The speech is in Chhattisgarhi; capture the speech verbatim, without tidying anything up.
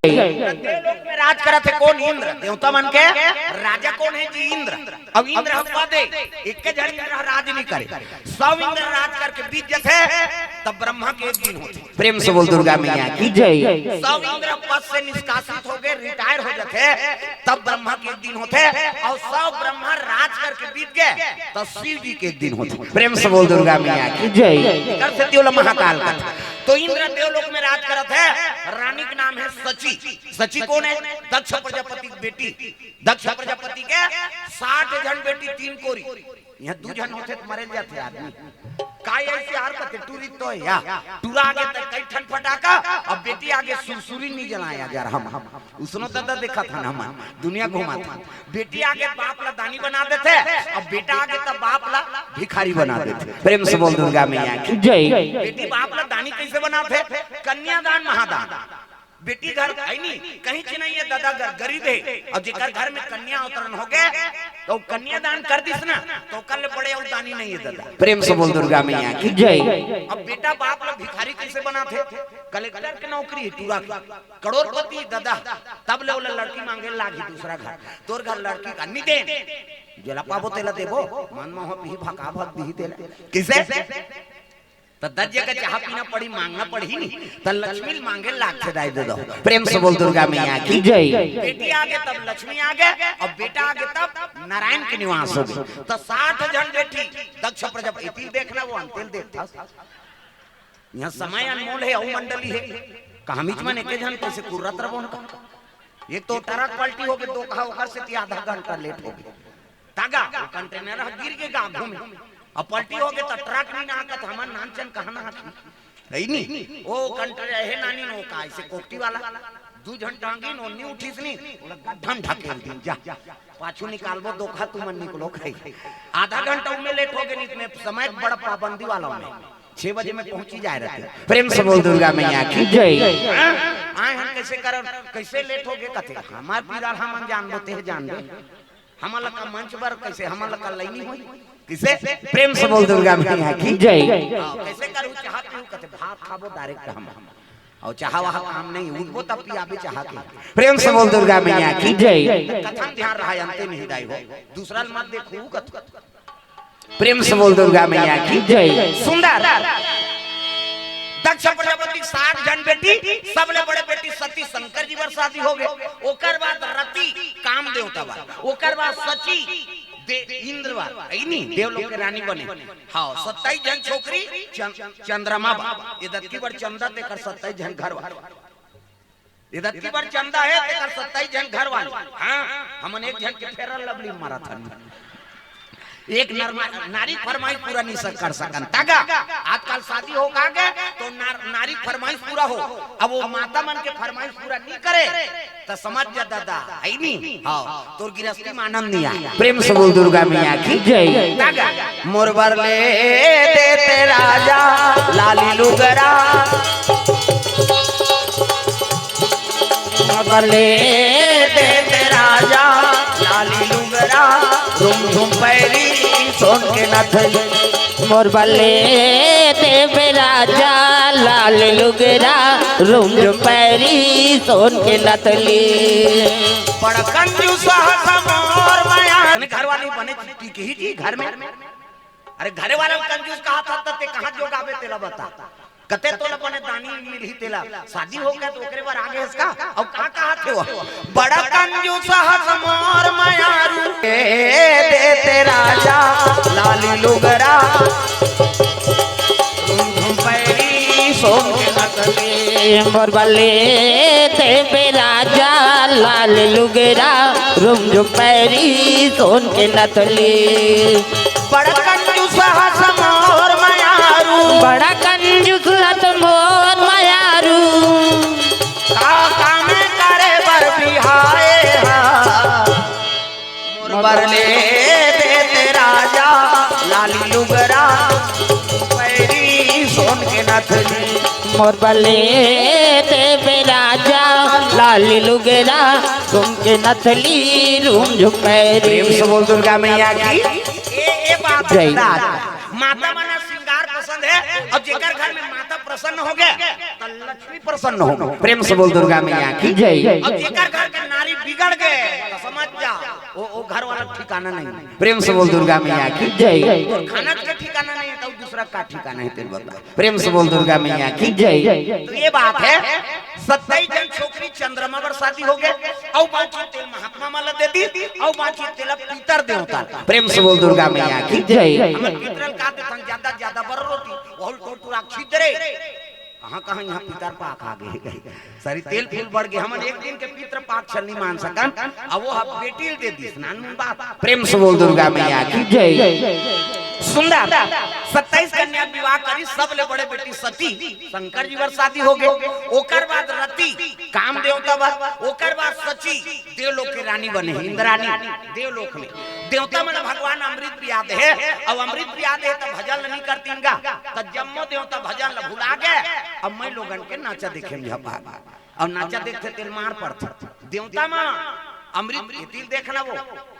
देवलोक में राज करत हे कोन? इंद्र। देवता मन के राजा कोन हे जी? इंद्र। अब इंद्र ह पद हे, एक झन इंद्र ह राज नहीं करे, सब इंद्र राज करके बीत जथे, तब ब्रह्मा के एक दिन होथे। प्रेम से बोल दुर्गा मैया की जय। सब इंद्र पद से निष्कासित हो गए, रिटायर हो जाथे, तब ब्रह्मा के एक दिन होथे। और सब ब्रह्मा राज करके बीत गए, तब शिव जी के एक दिन होथे। प्रेम से बोल दुर्गा मैया की जय। एकर सेती ओला महाकाल कथे। तो इंद्र देवलोक में राज करत हे, रानी के नाम है सची। सची कोन है? दक्ष प्रजापति की बेटी। दक्ष प्रजापति के साठ झन बेटी, तीन कोरी। यहाँ दू झन होथे त मरे जाथे आदमी। का ऐसे आर कथे टूरी तो या टूरा आगे त कई ठन फटाका, अब बेटी आगे सुरसुरी नहीं जलाया जा रहा हम। उसनो दादा देखा था ना हम, दुनिया घुमा था। बेटी आगे बाप ला दानी बना देथे, अब बेटा आगे त बाप ला भिखारी बना देथे। प्रेम से बोल दुर्गा मैया की जय। बेटी बाप ला दानी कैसे बनाथे? कन्यादान महादान। बेटी घर है नहीं, कहीं च नहीं है दादा, घर गरीब है, और जेकर घर में कन्या अवतरण हो गए तो कन्यादान कर दिस ना, तो ओकर ले बड़े और दानी नहीं है दादा। प्रेम से बोल दुर्गा मैया की जय। अब बेटा बाप ला भिखारी कैसे बनाथे? कलेक्टर के नौकरी है, टूरा के, करोड़पति दादा, तब ले ओला लड़की मांगे लागी दूसरा घर, तोर घर लड़की का नहीं दे। जेला पाबो तेला देबो, मन मोह पीही भका भक दीही तेला। किसे? त दस जगह चाह पीना पड़ी, मांगना पड़ी नहीं, त लक्ष्मी ल मांगे लागथे दाई दे दो। प्रेम से बोल दुर्गा मैया की जय। बेटी आगे तब लक्ष्मी आगे, और बेटा आगे तब नारायण के निवास हो गए। त साठ झन बेटी दक्ष प्रजापति देखना, वो अंतिल देखता। यहाँ समय अनमोल है, अउ मंडली है, कहामीच मन एके झन कैसे कुर्रत रहो उनका। एक तो ट्रक पलटी हो गए, दो कहा ओकर से ती आधा घंटा लेट हो गए। तागा, वो कंटेनर ह गिर के गा घूमे। अब पलटी हो गए तो ट्रक नहीं ना आकत, हमन नानचन कहाँ ना आती। है नी? वो कंटेनर है नानी नो का, ऐसे कोकटी वाला। दू झन टांगी नो, नहीं उठीस नी, ओला गड्ढा में ढकेल दिन जा। पाछू निकालबो, दोखा तुमन निकलो खाई। आधा घंटा उमे लेट हो गए, नहीं तो मैं समय बड़ा पाबंदी वाला हूँ मैं। छह बजे में पहुंची जाए रहते। प्रेम से बोल दुर्गा मैया की जय। हाँ? आए हम कैसे करन, कैसे लेट हो गए कथे, हमार पीरा हमन जानबो, तेह जानबे। हमन ला का मंच बर कैसे, हमन ला का लइनी होई? किसे? प्रेम से बोल दुर्गा मैया की जय। हाँ, कैसे करू, चाह पीऊ कथे, भात खाबो डायरेक्ट हम। और चाह वहा काम नहीं, उठबो तब पियाबे चाह के। प्रेम से बोल दुर्गा मैया की जय। कथन ध्यान रहा, अंते नहीं दाई हो, दूसरा ल मत देखू कथ। प्रेम से बोल दुर्गा मैया की जय। सुंदर। दक्ष प्रजापति के साठ झन बेटी, सबले बड़े बेटी सती शंकर जी बर शादी हो गए। ओकर बाद रति काम देवता बर, ओकर बाद सची दे इंद्र बर, है नी, देवलोक के रानी बने। हाँ, सत्ताईस झन छोकरी चं-, चंद्रमा बर। ये दत्ती बर चंदा तेकर सत्ताईस झन घर बर। ये दत्ती बर चंदा है, तेकर सत्ताईस झन घर वाले। हाँ, हमन एक झन के फेरल लवली मारत हन। एक नरमा-, नारी फरमाइश पूरा नहीं सक-, कर सकन। तागा, आजकल शादी हो का गे, तो नार-, नारी फरमाइश पूरा हो। अब वो माता मन के फरमाइश पूरा नहीं करे, तो समझ जा दादा, है नी? हाँ, तोर गिरस्ती में आनंद नहीं आए। प्रेम से बोल दुर्गा मैया की जय। तागा, मोर बर ले देते राजा लाली लुगरा। मोर बर ले देते राजा लाली लुगरा, रुम झुम पैरी सोन के नथली। मोर बर ले देते राजा लाल लुगरा, रुम झुम पैरी सोन के नथली। बड़ कंजूस हस मोर मया। घर वाली बने टिकही जी घर में। अरे घरे वाला कंजूस कहा था, तब ते कहाँ जोगाबे तेला बता। कते तोला बने दानी मिलही तेला। शादी हो गया तो ओकरे बर आगे हस का? अब का कहा थे वो? बड़ा कंजूस हस मोर मयारू। ए देते राजा लाली लुगरा। रुम झुम पैरी सोन के नथली। मोर बर ले देते राजा लाल लुगरा। रुम झुम पैरी सोन के नथली। बड़ा कंजूस हस मोर मयारू। बड़ा कंजूस हस मोर मयारू। का काम करे बर बिहाए हा। मोर बर ले देते राजा लाली लुगरा। पैरी सोन के नथली। मोर बर ले देते राजा लाली लुगरा। सोन के नथली रुम झुम पैरी। प्रेम से बोल दुर्गा मैया की। ए, ए बाप जय। दादा, माता मन ला श्रृंगार पसंद है, अब जेकर घर में माता प्रसन्न हो गए, तो लक्ष्मी प्रसन्न हो गए। प्रेम से बोल दुर्गा मैया की जय। अब जेकर घर के नारी बिगड़ गए, तो समझ जा, वो, वो घर वाला ठिकाना नहीं। प्रेम से बोल दुर्गा मैया की जय। खाना के ठिकाना नहीं है, तो दूसरा का ठिकाना है, तेरे बता। प्रेम से बोल दुर्गा मैया की जय। तो ये बात है, सत्ताईस जन छोकरी चंद्रमा बर शादी हो गए, अउ बाकी तेल महात्मा मन ला दे दी, अउ बाकी तेल पितर देवता। प्रेम से बोल दुर्गा मैया की जय। हमर पितरन का देथन ज्यादा, ज्यादा बर रोटी, बहुत टोटुरा छिद्रे। कहाँ कहाँ यहाँ पितर पाक आ गए, सारी तेल फूल बढ़ गए। हमन एक दिन के पितर पाक छल नहीं मान सकन, अब वो हम बेटी ल दे दी स्नान मुन बात। प्रेम से बोल दुर्गा मैया की जय। सुंदर सत्ताईस कन्या विवाह करी, सबले बड़े बेटी सती, शंकर जी बर शादी हो गए। ओकर बाद रति, काम देवता बर, ओकर बाद सची, देवलोक के रानी बने, इंद्रानी, देवलोक में। देवता मन भगवान अमृत पिया दे हे, अब अमृत पिया दे हे, त भजन नहीं करतीन गा, त जम्मो देवता भजन ल भुला गए। अब मैं लोगन के नाचा देखे में झपा, और नाचा देखते तेल मार पड़ता। देवता मन अमृत एतिल देखना वो,